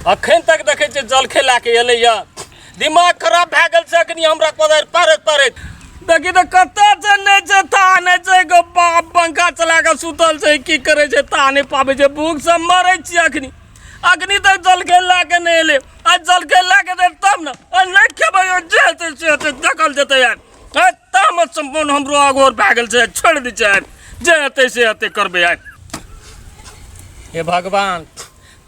अखन तक देखै छियै जलखै लए कऽ एलैया। दिमाग खराब भए गेल छै अखनी हमरा कोदारि पारैत पारैत। देखी तऽ कतऽ छै, नहि छै, ता नहि छै गो बाप, पंखा चला कऽ सुतल छै, की करै छै ता नहि पाबै छै, भूखसँ मरै छियै अखनी। अखनी तक जलखै लए कऽ नहि एलै। आ जलखै लए कऽ देत तब ने, आ नहि खेबै जे हेतै से हेतै, देखल जेतै आब। तामस से मोन हमरो अघोर भए गेल छै, छोड़ि दै छै, जे हेतै से हेतै, करबै आइ। हे भगवान,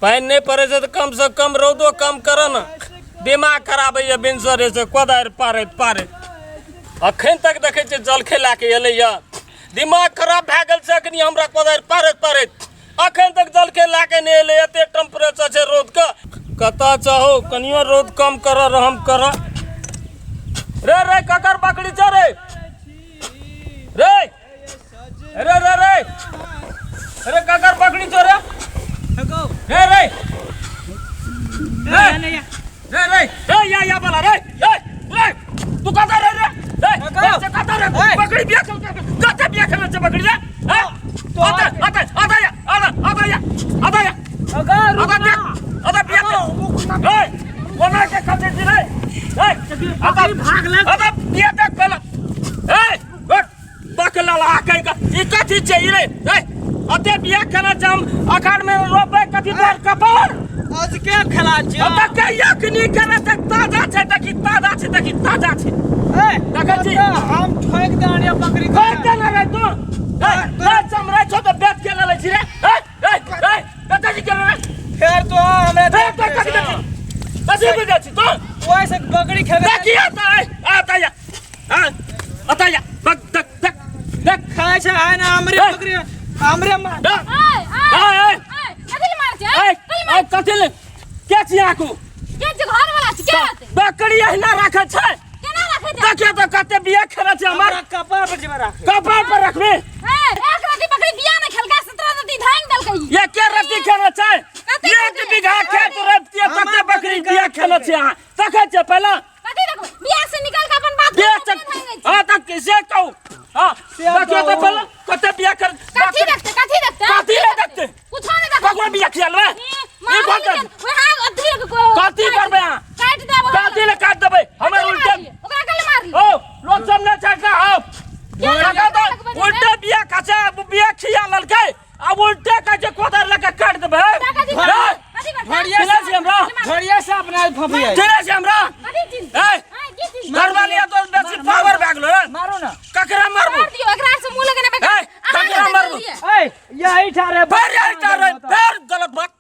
पानि नहि पड़ै छै तऽ कमसँ कम रौदो कम करऽ ने। दिमाग खराब होइए भिनसरेसँ कोदारि पारैत पारैत। अखन तक देखै छियै जलखै लए कऽ एलैए। दिमाग खराब भए गेल छै अखनी हमरा कोदारि पारैत पारैत। अखन तक जलखै लए कऽ नहि एलै। एते टेम्परेचर छै रौदके। कतऽ छहो? कनियो रौद कम करऽ, रहम करऽ। रे रे, ककर बकरी छै रे? रे रे रे रे रे, ककर बकरी छौ रे? रे रे रे रे रे रे, या या वाला रे रे रे, तू कतऽ रे? रे रे, कतऽ रे बकरी? बिया खेल कतऽ? बिया खेल छै बकरी रे? आता आता आता या आता आता या आता या आता देख आता बिया ए कोना के खसे छी रे? ए आता भाग ले, आता बिया देख पहला। ए बकला ला कहि के ई कथी छै ई रे? ए अते बिया खेना छै, हम अखाड़ में रोपबै कथी? तोहर कपार आज के खेला छियै। अब तक कहिया कि नहीं खेना छै, ताजा छै, देखी ताजा छै, देखी ताजा छै। ए देखै छी। हम ठोक देलियै बकरी के। ठोक देने रे तू। ए ए, चमरै छौ तऽ बेच के ले छी रे। ए ए ए, बेचै छी के रे? फेर तो हमरा ए तो कथी बेचै? कथी बेचै छी तू? ओइसे बकरी खेबै। देखी आता आता या हां, आता या, देख देख देख देख। खाय छै आय ना हमरे बकरी हमरे मार। ए ए कथी ले मारै छै? ए ए, कथी ले? के छी आकू? के छै? घर वाला छै के रहतै? बकरी एहिना राखै छै? केना राखै छै? देखियौ तऽ कते बिया खेलै छै हमर। हमरा कपार पर जेबा राख। कपार पर रखबे। ए, एक रति बकरी बिया नहि खेलकै, 17 रति धांगि देलकै ई। एके रत्ती खेने छै? कते एक खेलकै? बीघा खेत रोपतियै हमर तते बकरी बकरी बिया खेने छै। अहाँ देखै छियै पहिले? कथी देखबै? बिया से निकल के अपन बाप बिया के धांगै छै। हाँ तऽ से कहू, हाँ से देखियौ तऽ कहू। पहिले कते बिया कर। कथी देखतै? कथी देखतै? कथी ले देखतै? कुछो नहि देखतै। ककरो बिया खियालबै? ई, ई कोन मारै कर? वएह अथी कथी करबै अहाँ? काटि देब। कथी ले काटि देबै? हमर उल्टे ओकरा कल मारली। ओ लोक सब नहि छाटना। आओ के तऽ लगबै छै? उल्टे बिया खसा बिया खिया ललकै, आब उल्टे कहै छै कोदारि लऽ कऽ काटि देबै। कथी हे, कथी करतै? घड़िया चिन्है छी हमरा? घड़िया से अपना फफिया चिन्है छी हमरा? कथी चीज? ए हाँ, की चीज? घरवाली तो बेसी पावर भए गेलो रे। मारो ना। ककरा मारबो? मार दियौ, एकरा से मुंह लगेने ए, ककरा मारबो? ए यही ठारे। फेर यही ठारे, फेर गलत बात।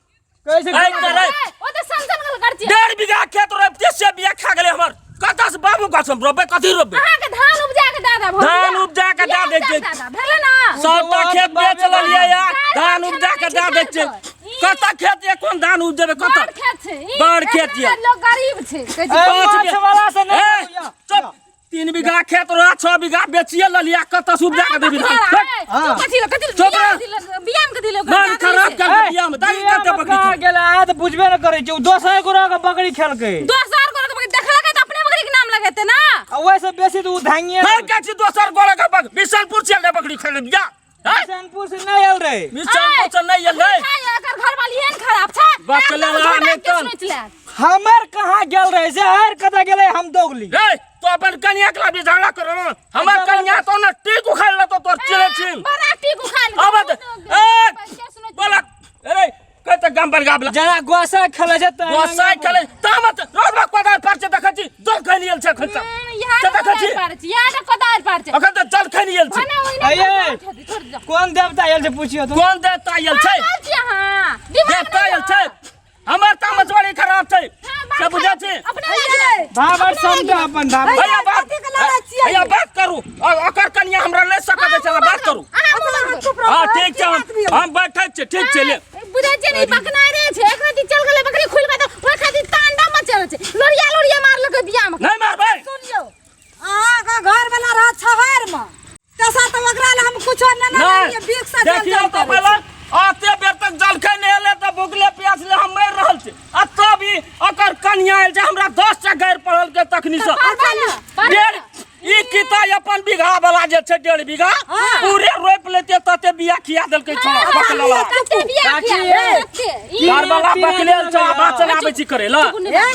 कैसे? ए, करे। ओ तऽ सन सन गल कर छियै। 1.5 बीघा खेत रोपते से बिया खा गेलै हमर। कतऽ से बाबू कसम रोपबै? कथी रोपबै? अहाँके धान उपजा के दऽ देब हम। धान उपजा के दऽ दै छियै। भेलै ना? सबटा खेत बेच लेलियै या धान चारि उपजा के दऽ दै छियै। कतऽ खेत ये? कोन धान उपजेबै? कतऽ? बड़ खेत छै ई। बड़ खेत ये। लोक गरीब छै कहै छै। ए, पाँच माछ वाला से नहीं ए, लेबै। चुप। 3 बीघा खेत रह, 6 बीघा बेचिए लेलियै, कतऽ से उपजा के देबी धान? ए, तू कथी ले- कथी ले- चुप बिया रह। बिया में कथी ले ओकरा मन दऽ खराब देली से? कर दे बिया में दाई। बिया कते में बकरी कहाँ खेल? गेला आ तऽ बुझबे न करै छै, उ दोसर गोरा के बकरी खेलकै। दोसर गोरा के बकरी देखलकै तऽ अपने बकरी के नाम लगेतै ना। आ ओहिसँ बेसी तऽ उ धांगिए। फेर कहै छी दोसर गोरा के बकरी। बिशनपुर से एलै बकरी खेलै जा? हैं? किशनपुर से नहि आयल रहे। बिशनपुर से नहि एलै। एकर घरवाली एहन खराब छै। बकला एकदम झोटा नहि के तन। सोचि ले। हमर कहाँ गेल रहे से आर कतऽ गेलै, हम दौगली। रे तो अपन कनिया के लाबी झगड़ा करो ना। हमर कनिया तो ना टीक उखाड़ लेतो तोर चिले छिन। बड़ा टीक उखाड़। अब ए बोला अरे कते गाम पर गाबला। जेना गोसा खेलै छै तहिना। गोसाई खेले तामत रोज बा कोदार पर छै, देखै छी जल खैनी आयल छै अखन तक। इएह से देखै छी। पार छै, इएह कोदारि पार छै। अखन तऽ जल खैनी आयल छै। भने ओहिना अये। छोड़ दियौ। कोन देवता आयल छै पुछियो तो। कोन देवता आयल छै? पागल छी अहाँ, दिमाग देवता नहि आयल छै? हमर तामस बड़ी खराब छै से बुझै छी। अपने लागि भाबर समझ अपन भाबर। भैया बात कथी के लड़ै छियै? भैया बात करू, और ओकर कनिया हमरा नहि सकत छै, बात करू। अहाँ मुँह बंद करू। हाँ ठीक छै, हम बैठै छी, ठीक छै ले। बुझै छियै ने, ई बकनाइ रहे छै। एक राति चल गेलै बकरी खुलि कऽ तऽ ओहि खातिर तांडव मचल छै, लोरिया लोरिया मारलकै बियाह मे। नहि मारबै। सुनियौ, अहाँके घर वाला रहत छहर में, तेसर तऽ ओकरा लए हम कुछो नहि नहि लेलियै, बीख से जल देखियौ जल तऽ करै पहिले छी। आते बेर तक जलखै नहि एलै तऽ भुखले प्यासले हम मरि रहल छी, आ तब ई ओकर कनिया आयल छै, हमरा 10 टा गारि पढ़लकै तखनी से। पढ़बै ने, पढ़बै डेढ़ ने। ई किता अपन बीघा वाला जे छै 1.5 बीघा पूरे रोप लेते तते बिया खिया देलकै छोड़ा बकलेला। कते बिया काकी, खिया ए। कते ई घर वाला बकलेल छौ, आ बात चलाबै छी करे ला। ए,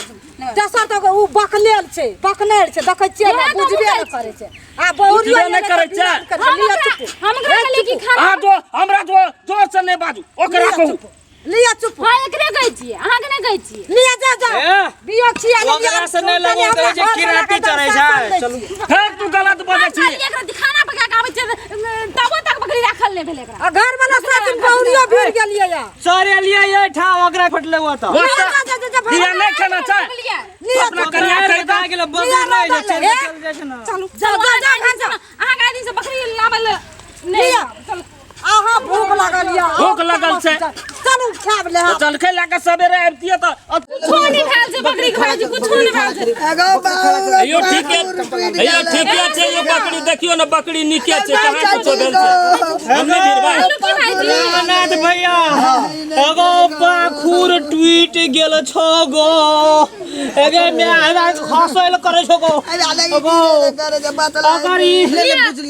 तेसर तऽ ओ बकलेल छै, बकनेल छै, देखै छियै ने, इएह तऽ बुझबे हम नहि करै छै आ बहुरियो बुझबे नहि एलै करै तऽ छै। विरोध करै छै। हम लिअ ओकरा चुप। हम ओकरा कहलियै कि खाना अहाँ जो हमरा जो जोर से नहि बाजू, ओकरा लिअ कहू। चुप, लिअ चुप। हां, एकरे कहै छियै, अहाँ के नहि कहै छियै। लिअ, जा जा। ए, बियो खिया लेलियै। ओकरा से नहि लगो करै छै, किराती चढ़ै छै। चलू। फेर तू गलत बजै छी। खाली एकरा खाना पका के आबै छै तबो तक बकरी राखल नहि भेलै एकरा। आ घर वाला साथ बहुरियो भीड़ गेलियै या। सर एलियै एहिठाम, ओकरा फटले ओतऽ। ओतऽ जा, जा, जा, जा, बिया नहि खेना छै। लिअ अपना चुप। कनिया कहि दे। गेलै बकरी नहि छै, चल ए, चल जाइ छै ने। चलू, जा जा जा घर जा। अहाँ के दिन से बकरी लाबै लए नहि। लिअ। चल। अहाँ भूख लागल या? भूख लागल छै। चलू, खायब ले। तऽ जलखै लए कऽ सबेरे अबितियै तऽ कुछो नहि भेल छै बकरी के भाईजी, कुछो नहि भेल छै। एगो बाबू। अयो ठीके, अयो ठीके छै। यो बकरी देखियो ने, बकरी नीके छै, कहाँ कुछो भेल छै? हम नहि भिड़बै। चलू की भाईजी? रामनाथ भैया, एगो पाखुर टूटि गेल छौ गो। एगे माय, हमरा खसल करै छौ गो। एगो अगर ई बुझलियै।